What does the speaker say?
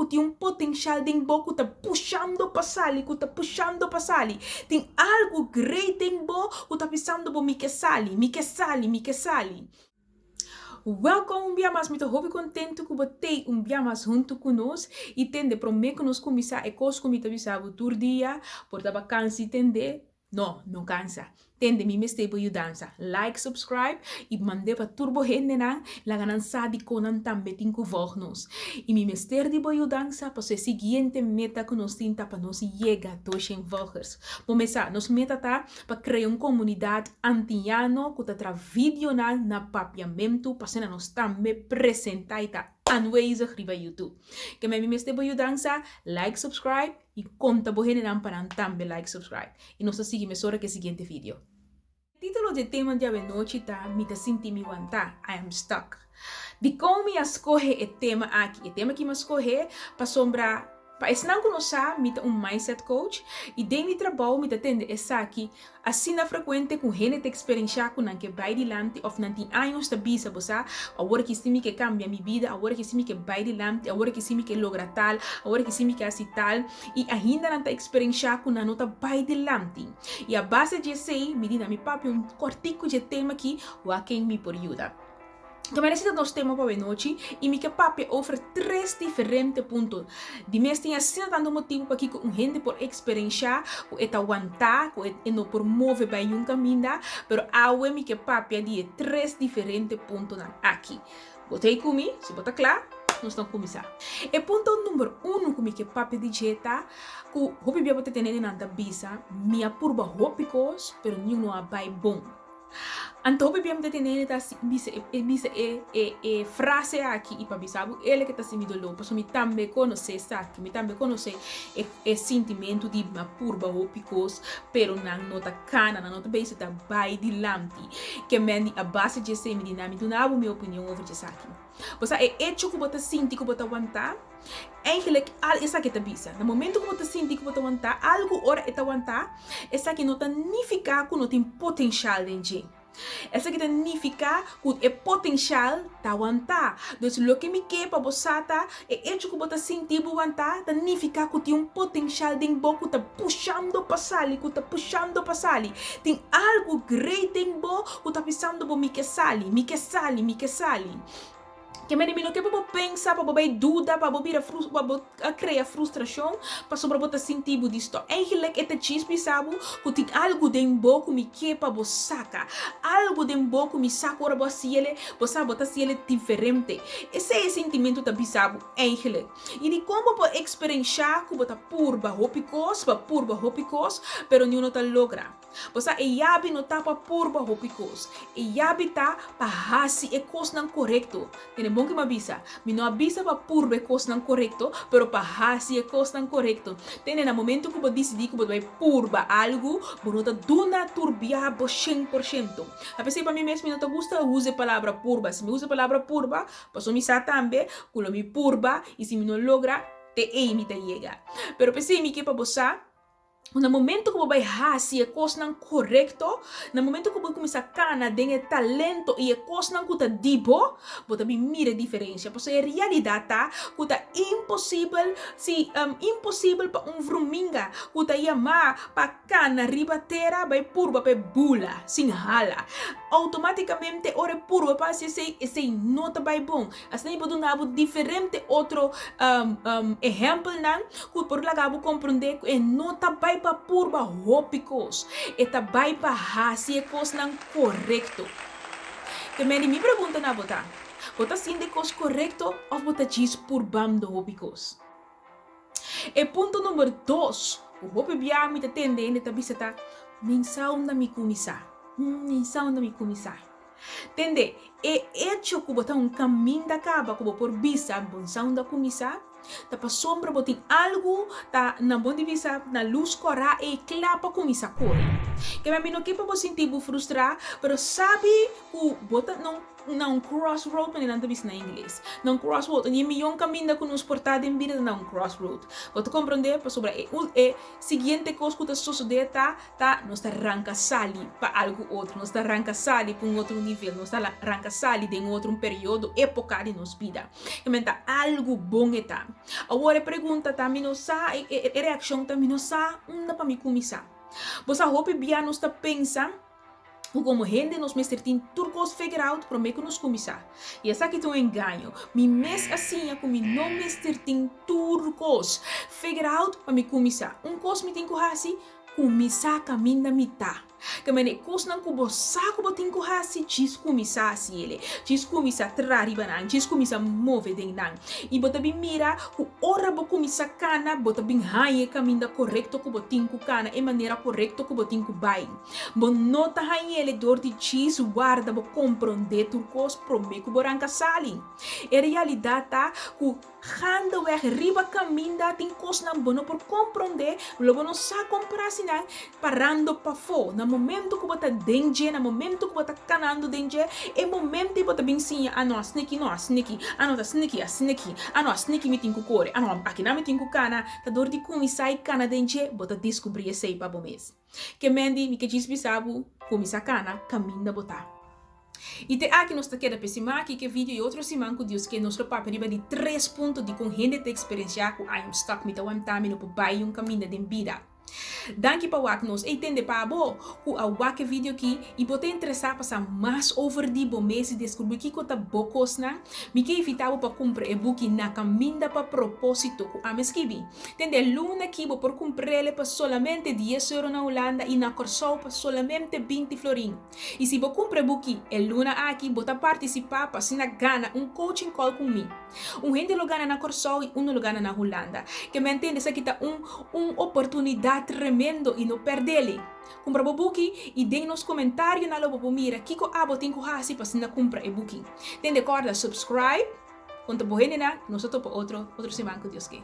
tin un potenshal den bo ku ta pushando pa sali, ku ta pushando pa sali. Tin algu great den bo ku ta bisando bo mi ke sali, mi ke sali, mi ke sali. Welkom un bia mas, mi ta hopi kontentu ku bo tei un bia mas huntu ku nos i tende promé ku nos kuminsá e kos ku mi ta bisa bo tur dia, por ta bakansi tende, no, no kansa, tende mi mester bo yudansa, like, subscribe i mand'é pa tur bo hendenan, laga nan sa dikon nan tambe tin ku vòlg nos. I mi mester di bo yudansa pasobra e siguiente meta ku nos tin ta pa nos yega doshen vòlgers. Bo mesa, nos meta ta pa krea un komunidat antiano ku ta traha videonan na papiamentu pa asina nos tambe presentá i ta aanwezig riba YouTube. Ke mi mester bo yudansa, like, subscribe i konta bo hendenan pa nan tambe like, subscribe. I nos ta sigui mesora ku e siguiente video. Título dje tema di awenochi ta Mi ta sinti mi wantá, I am stuck. Dikon mi a skohe e tema aki? E tema aki mi a skohe pasobra pa esnan ku no sa mi ta un mindset coach i den mi trabou mi ta tende esaki asina frekuente ku hende ta eksperenshá ku nan ke bai dilanti òf nan tin años ta bisa bo sa awor aki si mi ke kambia mi bida, awor aki si mi ke bai dilanti, awor aki si mi ke logra tal, awor aki si mi ke hasi tal i ainda nan ta eksperenshá ku nan no ta bai dilanti. I a base di esei, mi di na mi papia un kòrtiku dje tema aki, wak ken mi por yuda. Kemey esei ta nos tema pa awenochi, i mi ke papia over tres diferente punto. Di mes tin asina tantu motibu pakiko un hende por eksperenshá ku e ta wantá, ku e no por move bai niun kaminda, pero awe mi ke papia di e tres diferente puntonan aki. Bo ta ei ku mi? Si bo ta kla, nos ta kuminsá. E punto number unu ku mi ke papia di dje ta ku hopi bia bo ta tende nan ta bisa, Mi a purba hopi kos, pero niun no a bai bon. Anto hopi bia mi ta tende hende ta bisa e bisa e e e frase aki i pa bisa bo el ke ta hasi mi doló pasobra mi tambe konosé esaki, mi tambe konosé e e sintimentu di mi a purba hopi kos, pero nan no ta kana, nan no ta bisa ta bai dilanti. Ke men di a base dje esei mi di nan mi duna bo mi opinion over dje esaki. Bo sa e echo ku bo ta sinti ku bo ta wantá, eigenlik al esaki ta bisa, na momento ku bo ta sinti ku bo ta wantá algu ora e ta wantá, esaki no ta nifiká ku no tin potenshal den dje. Esaki ta nifiká ku e potenshal ta wantá. Dus loke mi ke pa bo sa ta, e echo ku bo ta sinti bo wantá ta nifiká ku tin un potenshal den bo ku ta pushando pa sali, ku ta pushando pa sali. Tin algu great den bo ku ta bisando bo mi ke sali, mi ke sali, mi ke sali. Ke mende mi no ke pa bo pensa, pa bo bai duda, pa bo bira frus, pa bo a krea frustrashon pasobra bo ta sinti bo di stòp. Eigenlik e ta djis bisa bo ku tin algu den bo ku mi ke pa bo saka. Algu den bo ku mi sa ku ora bo hasi ele, bo sa bo ta hasi ele diferente. Esei e sintimentu ta bisa bo eigenlik. I dikon bo por eksperenshá ku bo ta purba hopi kos, bo a purba hopi kos, pero niun no ta logra. Bo sa, e yabi no ta pa purba hopi kos. E yabi ta pa hasi e kosnan korekto. Tene bon ke mi a bisa. Mi no a bisa pa purba e kosnan korekto, pero pa hasi e kosnan korekto. Tene, na momento ku bo disidí ku bo ta bai purba algu, bo no ta duna tur biaha bo shen por shento. Ta p'esei pa mi mes mi no ta gusta usa e palabra purba. Si mi usa e palabra purba, pasobra mi sa tambe ku lo mi purba i si mi no logra, te ei mi ta yega. Pero p'esei mi ke pa bo sa. Na momento ku bo bai hasi e kosnan korekto, na momento ku bo kuminsá kana den e talento i e kosnan ku ta di bo, bo ta bin mira e diferensia. Pasobra e realidat ta ku ta imposibel, si, imposibel pa un vruminga ku ta yamá pa kana riba tera bai purba pa e bula sin hala. Outomátikamente ora e purba pa hasi esei, esei no ta bai bon. Asina mi por duna bo diferente otro ehèmpelnan ku por laga bo komprondé ku e no ta bai pa purba hopi kos, e ta bai pa hasi e kosnan korekto. Te mende mi pregunta na bo ta, Bo ta sinti e kos korekto òf bo ta djis purbando hopi kos? E punto number dos ku hopi bia mi ta tende hende ta bisa ta, Mi sa unda mi kuminsá, mi sa unda mi kuminsá. Tende, e echo ku bo ta un kaminda kaba ku bo por bisa bon sa unda kuminsá, ta pasobra bo tin algu ta na bon di bisa na lus kòrá ei kla pa kuminsá kore. Keme mi no ke pa bo sinti bo frustrá, pero sabi ku bo ta na un. Na un crossroad, manera nan ta bisa na ingles. Na un crossroad, i e miyon kaminda ku nos por ta den bida ta na un crossroad. Bo ta komprondé? Pasobra e e siguiente kos ku ta sosodé ta, ta nos ta ranka sali pa algu otro, nos ta ranka sali pa un otro nivel, nos ta ranka sali den un otro periodo, époka di nos bida. Kimen ta algu bon e ta. Awor e pregunta ta, mi no sa, e e reakshon ta, mi no sa unda pa mi kuminsá. Bo sa hopi bia nos ta pensa ku komo hende nos mester tin tur kos figure out promé ku nos kuminsá. I esaki ta un engaño. Mi mes a siña ku mi no mester tin tur kos figure out pa mi kuminsá. Un kos mi tin ku hasi, kuminsá kaminda mi ta. Ke manera e kosnan ku bo sa ku bo tin ku hasi, djis kuminsá hasi el'e. Djis kuminsá traha riba nan, djis kuminsá move den nan. I bo ta bin mira ku ora bo kuminsá kana, bo ta bin haña e kaminda korekto ku bo tin ku kana, e manera korekto ku bo tin ku bai. Bo no ta haña el'e dor di djis warda bo komprondé tur kos promé ku bo ranka sali. E realidat ta ku. Gaandeweg riba kaminda tin kosnan bo no por komprondé, lo bo no sa kon por hasi nan parando pafó. Na momento ku bo ta den dje, na momento ku bo ta kanando den dje, e momento ei bo ta bin siña, ah no, asina aki no, asina aki, ah no ta asina aki, asina aki, ah no, asina aki mi tin ku kore, ah no, akinan mi tin ku kana. Ta dor di kuminsá i kana den dje bo ta deskubrí esei pa bo mes. Ke Mandy, mi ke djis bisa bo, kuminsá kana kaminda bo ta. I te aki nos ta keda p'e siman aki k'e video i otro siman ku Dios ke nos lo papia riba di tres punto di kon hende ta eksperensiá ku I am stuck, mi ta wantá, mi no por bai un kaminda den bida. Danki pa wak nos. Ey tende pa abo ku a wak e video aki i bo ta interesá pa sa mas over di bo mes i deskubrí kiko ta bo kosnan, mi ke invitá bo pa kumpra e buki Na Kaminda pa Propósito ku ami a skibi. Tende e luna aki bo por kumpr'el pa solamente dies euro na Hulanda i na Kòrsou pa solamente binti florin. I si bo kumpra e buki e luna aki, bo ta partisipá pa asina gana un coaching call ku mi. Un hende lo gana na Kòrsou i unu lo gana na Hulanda. Ke mi a ntende esaki ta un un oportunidat tremendo i no pèrd'el. Kumpra bo buki i den nos komentarionan lo bo por mira kiko abo tin ku hasi pa asina kumpra e buki. Tende kòrda subscribe, konta bo hendenan, nos ta topa otro otro siman ku Dios ke.